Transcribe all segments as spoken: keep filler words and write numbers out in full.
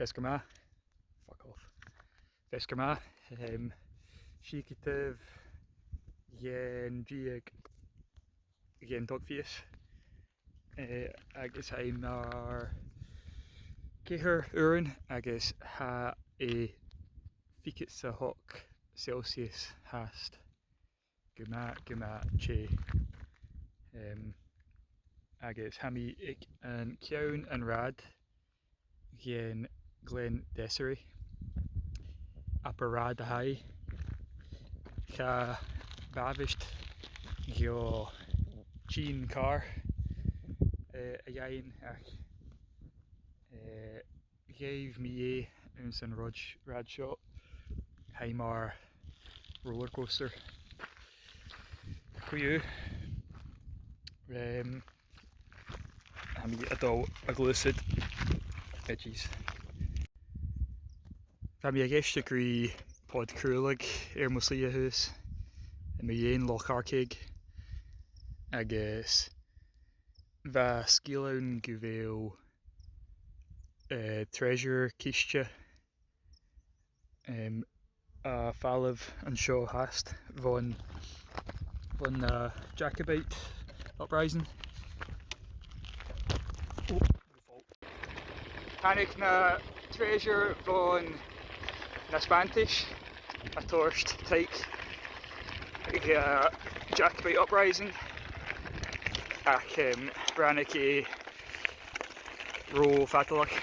Feasgar math. Fuck off. Feasgar math. Um, sìochadaibh dhen dheug dhen t-Ògmhios. Eh, agus tha e mar ceithir uairean agus tha e fichead 's a h-ochd Celsius fhathast. Gu math, gu math teth. Um, agus tha mi aig an ceann an rathaid dhen Glen Desiree. Abair rathaid a tha e. Cha b' àbhaist dhomh tighinn càr, eh, a dh'fhaighinn ach, eh, ghabh mi e anns an rathad, rathad seo. Tha e mar roller coaster. Co-dhiù, um, tha mi a' dol a ghluasad. Veggies. Bha mi ag èisteachd ri pod-craoladh air mo shlighe shuas, mu dheidhinn Loch Arkaig, agus bha sgeul ann gu bheil, eh, treasure, ciste, um, a' falbh an seo fhathast bhon, bhon, uh, Jacobite uprising. Oh. Thàinig na treasure bhon na Spàinntis a' toirt taic dhan Jacobite uprising. Ach, um, ràinig e ro fhadalach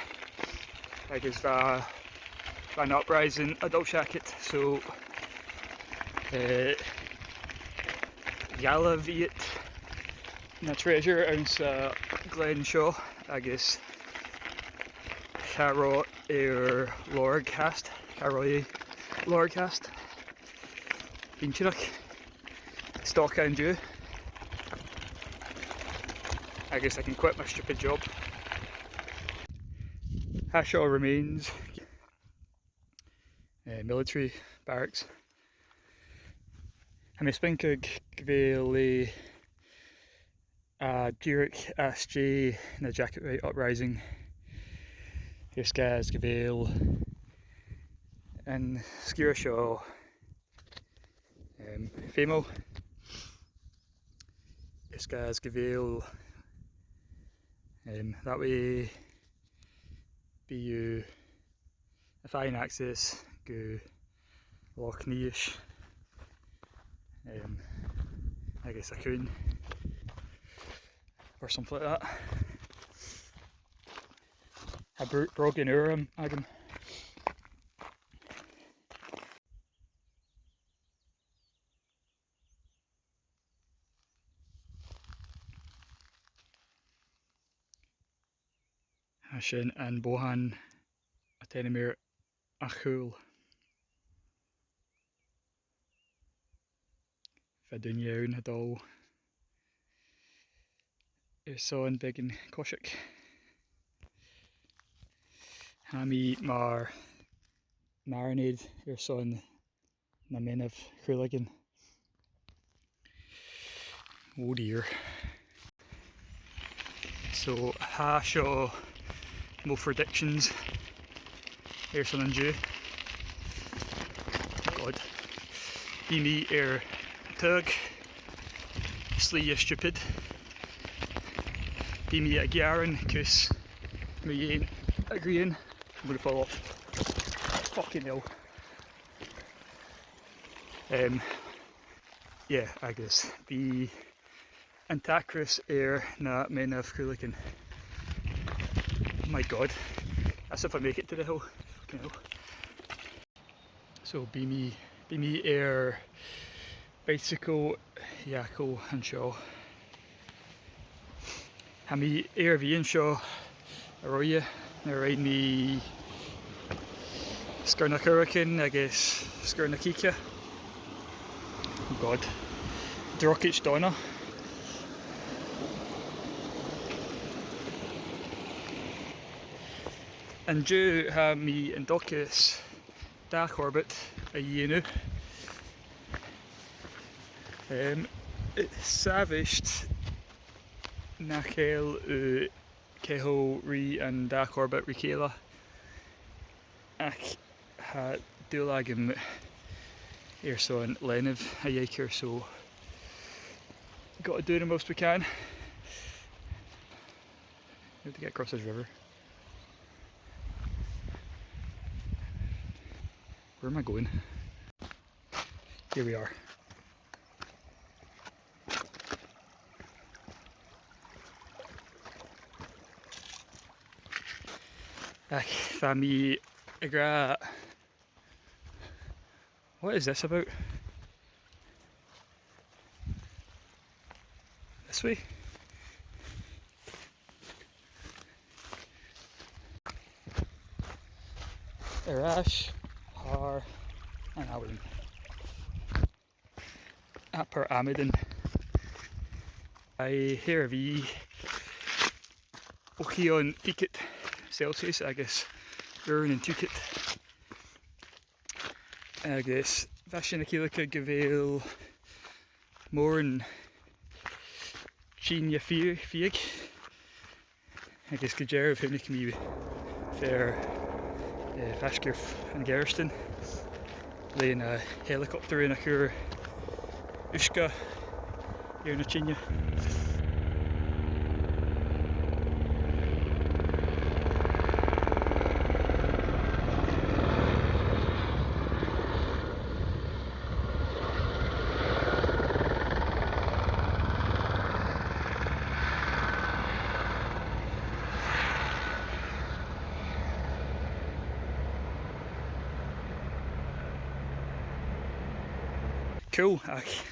agus bha, bha an uprising a' dol seachad, so, eh, dh'fhalbh iad na treasure anns a' ghleann seo agus cha robh e air lorg fhathast, cha robh e air lorg fhathast. Bha e inntinneach. Stoc an-diugh. Agus I can quit my stupid job. Tha seo remains, eh, military barracks. Tha mi a' smaoineachadh gu bheil e, uh, dìreach às dèidh na Jacobite uprising. Air sgàth 's gu bheil an sgìre seo, um, feumail. Air sgàth 's gu bheil, um, that way bidh you a' faighinn access gu Loch Nis, um, agus a' Chuan, or something like that. Tha bro-, brògan ùr agam. Tha sin am bothan a tha ainmeil a' Chaol. Bha daoine ann a' dol airson beagan coiseachd. Tha mi mar marinade airson na meanbh-chraolagan. Oh dear. So, tha seo mo predictions airson an-diugh. God. Bidh mi air taghadh slighe stupid. Bidh mi a' gearan cus mu dheidhinn a' ghrian. I'm gonna fall off. Fucking hell. Um, yeah, agus bidh an t-acras air na meanbh-chraolagan. My God. That's if I make it to the hill. Fucking hell. So, bidh mi, bidh mi air bicycle dhachaigh an seo. Tha mi air a bhith an seo a-raoir, nuair a rinn mi Sgùrr na Cùraichean agus Sgùrr na Cìce. Oh God. Drochaid Dhòmhnaill. An-diugh tha mi an dòchas dà Chorbett a dhèanamh. Um, 's àbhaist nach eil thu a' caitheamh ri an dà Chorbett ri chèile. Ach tha dùil agam airson leanabh a dh'aithghearr, so got to do the most we can. We have to get across this river. Where am I going? Here we are. Ach, tha mi ag ràdh, what is this about? This way? Air ais thar an abhainn. Abair amadan. Aidh, tha e air a bhith o chionn fichead Celsius agus uair an tuigse. Agus bha sin a' ciallachadh gu bheil mòran teine fia-, fiadhaich. Agus gu dearbh chunnaic mi fear, eh, faisg air an Gearastan le, eh, helicopter a' cur uisge air na teine. Cool, ach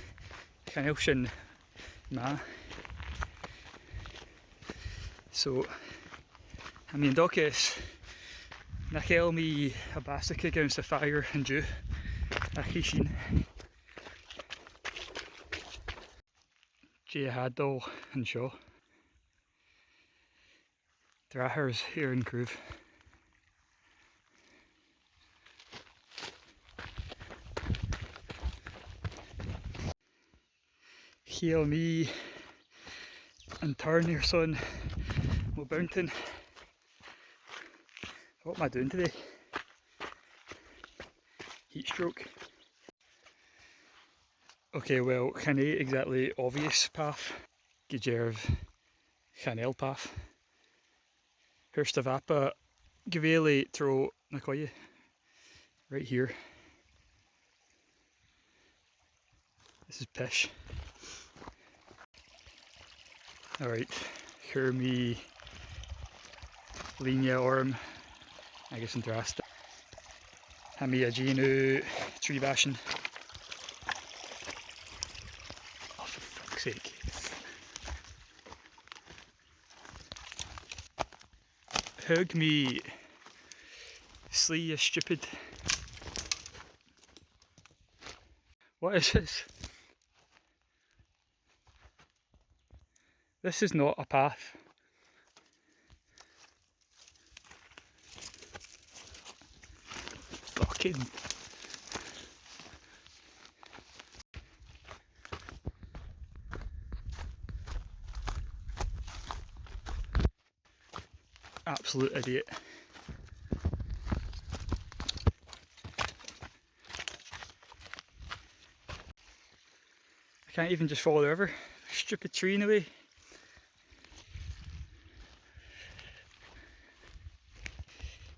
chan eil sin math. So, tha mi an dòchas nach eil mi a' bàsachadh anns a' fheur an-diugh, ach chì sinn. Dè tha dol an seo? Dearthachas air an craobh. Chitheadh mi an turn airson mo bheanntan. What am I doing today? Heat stroke. Okay, well, chan e exactly obvious path. Gu dearbh, chan eil path. Thuirt am mapa gu bheil e tro na coille. Right here. This is pish. Alright, chuir mi lìne orm agus an-dràsta tha mi a' dèanamh trì bàisean. Oh, for fuck's sake. Thug mi slighe stupid. What is this? This is not a path. Fucking absolute idiot. I can't even just follow the river. Stupid tree in the way.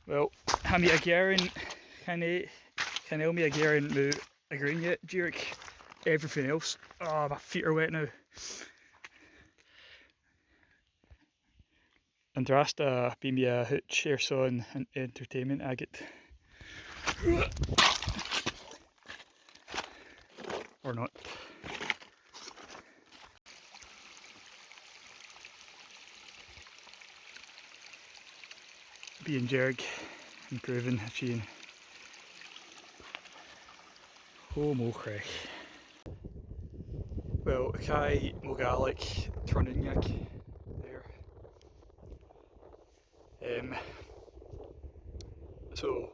Well, tha mi a' gearan, chan e, chan eil mi a' gearan mu a' ghrainne, dìreach everything else. Oh, my feet are wet now. An-dràsta, bidh mi a' tuiteam airson an entertainment agad. Or not. Bidh an dearg, an craobhan a' tighinn. Ò mo chreach. Well, chaidh mo Ghàidhlig tron uinneag there. Um, so,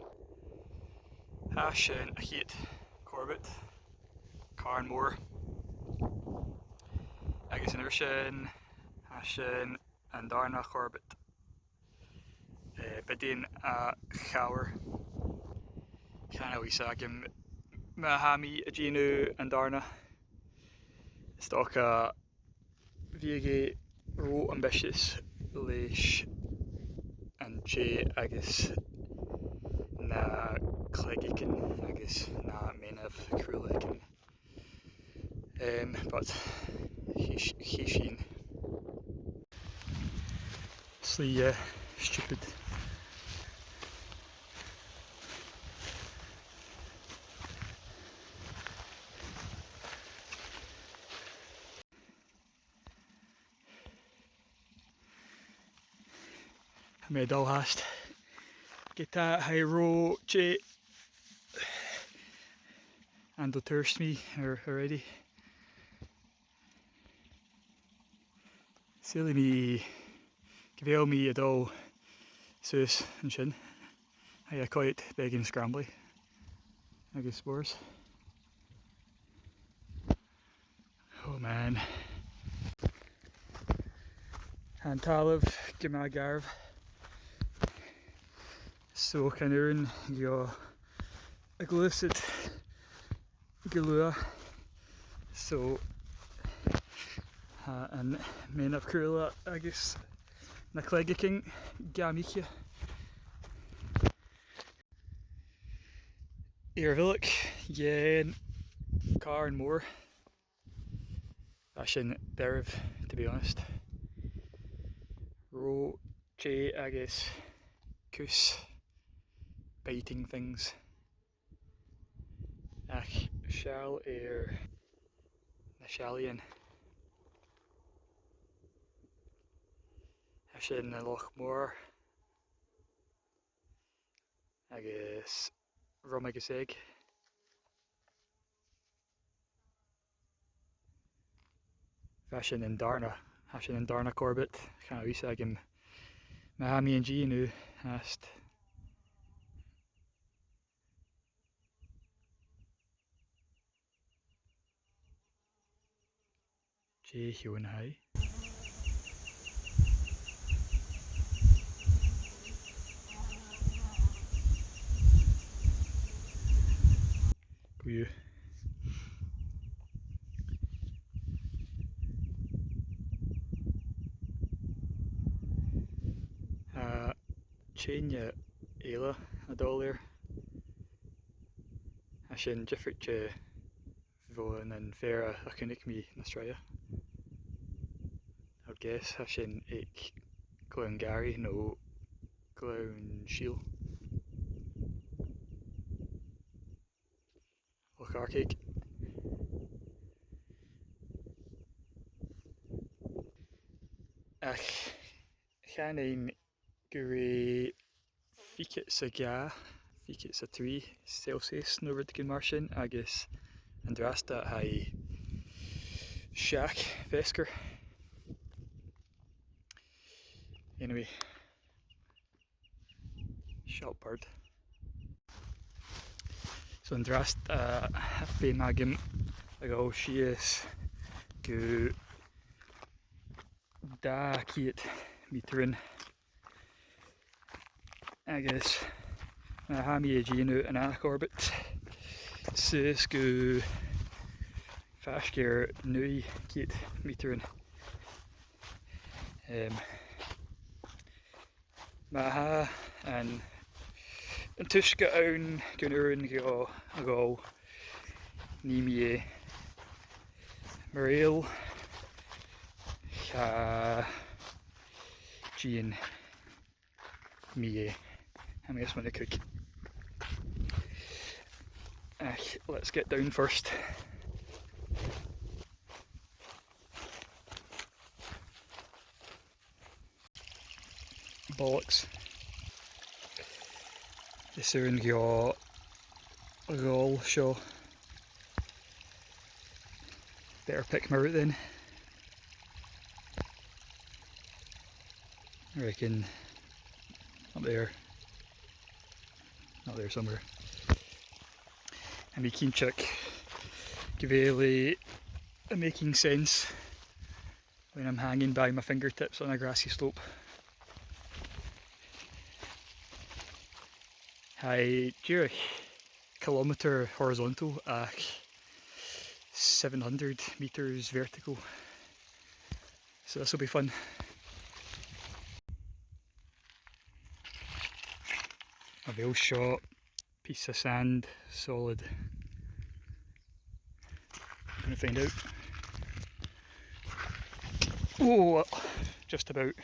tha sin a' chiad Corbett, Carnmore. Agus an uair sin, tha sin an dàrna Corbett. Eh, Bidean a' Chabhair. Chan eil fhios agam ma tha mi a' dèanamh an dàrna. Is dòcha bhiodh e ro ambitious leis an tè agus na cleigidhean agus na meanbh-chraoladh. Um, but chì, chì sinn. Slighe, uh, stupid. Tha mi a' dol fhathast. Ged a tha e ro teth, and do thuirt mi already. Saoilidh mi gu bheil mi a' dol suas an sin. Tha e quite big and scrambly agus spòrs. Oh man. Tha an talamh gu math garbh. So chan urrainn dhomh a ghluasad gu luath. So tha am meanbh-chraoladh agus na cleigidhean gam ithe. Air a' mhullach dhen Càrn Mòr. Tha sin doirbh, to be honest. Ro teth agus cus biting things. Ach seall air na seallaidhean. Tha sin an Loch Mòr. Agus Rùm agus Eag. Bha sin an dàrna, tha sin an dàrna Corbett, chan eil fhios agam ma tha mi an dèidh fhathast. Dè th' ann a-nis? Gu. Tha teine eile a' dol air. Tha sin diofraichte bhon an fhear a chunnaic mi na bu tràithe. I guess tha sin aig Gleann Gàrraidh no Gleann Sìl. Loch Arkaig. Ach chanainn gur e fichead 's a dhà, fichead 's a trì Celsius no rudeigin mar sin, agus an-dràsta tha e seachd feasgar. Anyway, seo am bùrn. So an-dràsta, uh, tha feum agam a dhol sìos gu dà cheud meatairean. Agus, uh, tha mi a' dèanamh an ath Corbett suas gu faisg air naoi cheud meatairean. Um, ma tha an, an t-uisge ann gun urrainn dhomh a dhol, nì mi e. Mura h-eil, cha dèan mi e. Tha mi a' smaoineachadh. Ach, let's get down first. Bollocks. Is urrainn dhomh a dhol seo. Better pick my route then. I reckon up there. Up there somewhere. Tha mi cinnteach gu bheil e making sense when I'm hanging by my fingertips on a grassy slope. Tha e dìreach kilometre horizontal ach seven hundred metres vertical. So this will be fun. A bheil seo piece of sand solid? Gonna find out. Oh, well, just about.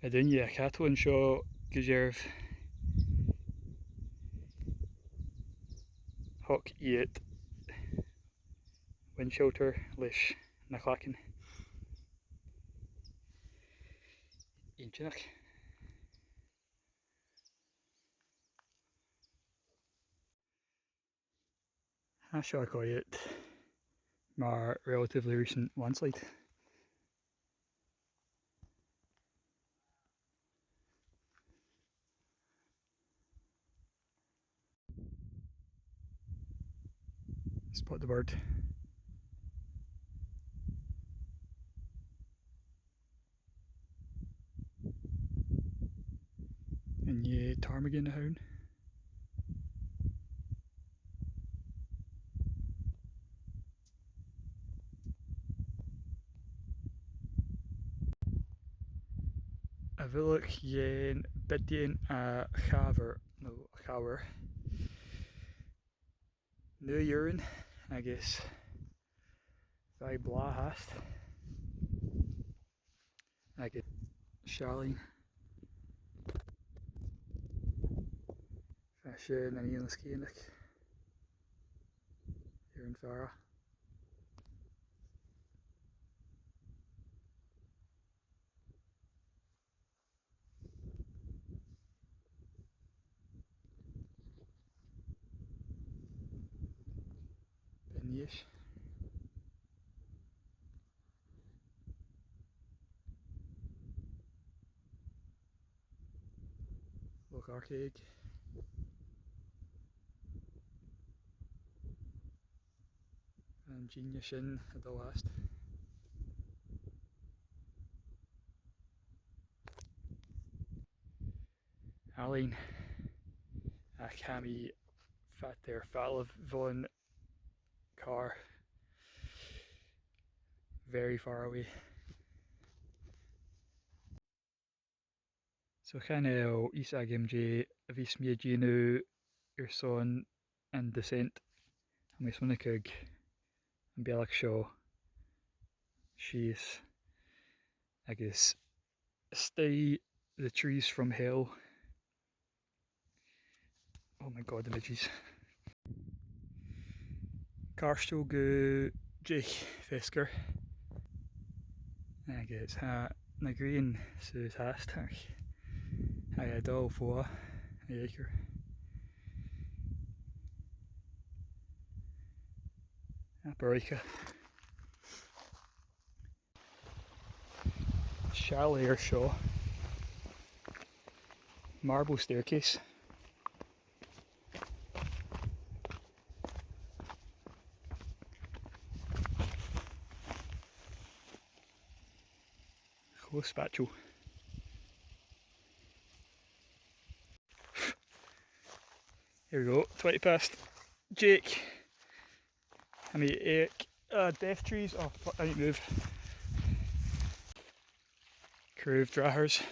A dhuine a' cadal an seo gu dearbh. Thog iad wind shelter leis na clachan. Inntinneach. Tha seo a' coimhead mar relatively recent landslide. Spot the bird. An e ptarmigan a th' ann? A bhuileach dhen bhidean a' chabhair, no a' chabhair. Naoi uairean agus bha e blàth fhathast. Agus seallaidh. Bha sin an Eilean Sgitheanach air an fhara. Beinn Eis. Loch Arcaig. An dìnnear sin a' dol fhathast. Àlainn, ach tha mi fada air falbh bhon càr. Very far away. So chan eil fhios agam dè a bhios mi a' dèanamh airson an descent. Tha mi a' smaoineachadh am bealach seo sìos agus stay the trees from hell. Oh my God, the midges. Cairteal gu deich feasgar. Agus tha na grèin suas fhathast, ach tha e a' dol fodha a dh'aithghearr. Abair oidhche. Seall air seo. Marble staircase. Cho spatial. Here we go, twenty past. Jake. Tha mi aig, uh, death trees. Oh, fuck, I need to move. Craobh Drathairs.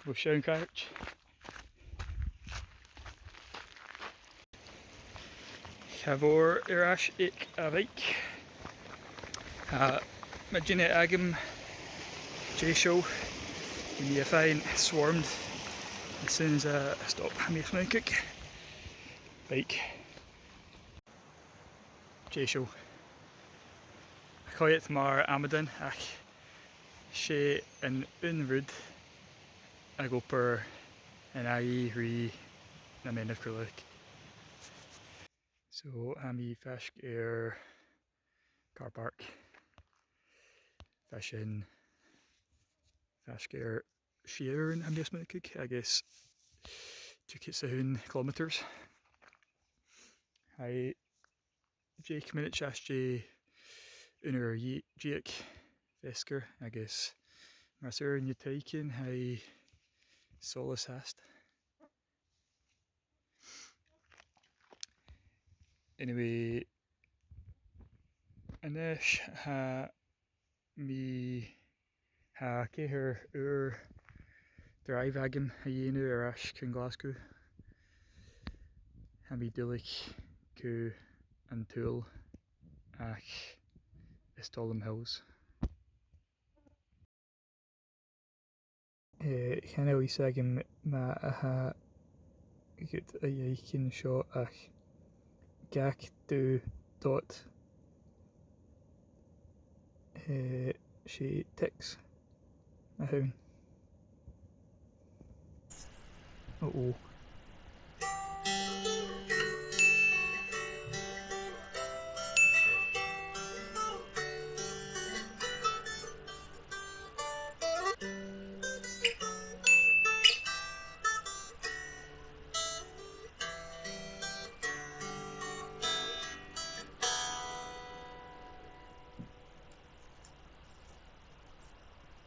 Bho seann chairt. Cha mhòr air ais aig a' bhike. Uh, ma dh'fhaodte agam deiseil, bidh mi a' faighinn swarmed as soon as I stop. Tha mi a' smaoineachadh. Bike. Deiseil. A' coimhead mar amadan, ach 's e an aon rud ag obair an aghaidh ri na meanbh-chraoladh. So, tha mi faisg air car park. Bha sin faisg air sia uairean, tha mi a' smaoineachadh, agus two cwts a h-aon kilometres. Tha e deich mionaidean às dèidh aon uair dhe-, deug feasgar, agus mas urrainn dhut fhaicinn, tha e solas fhathast. Anyway, a-nis tha mi, tha ceithir uairean dràibh agam a dhèanamh air ais chun Glaschu. Tha mi duilich gu an t-saoghal ach is toil leam hills. Eh, chan eil fhios agam ma tha iad a' faicinn seo ach gach dà dot, eh, 's e ticks a th' ann. Uh-oh.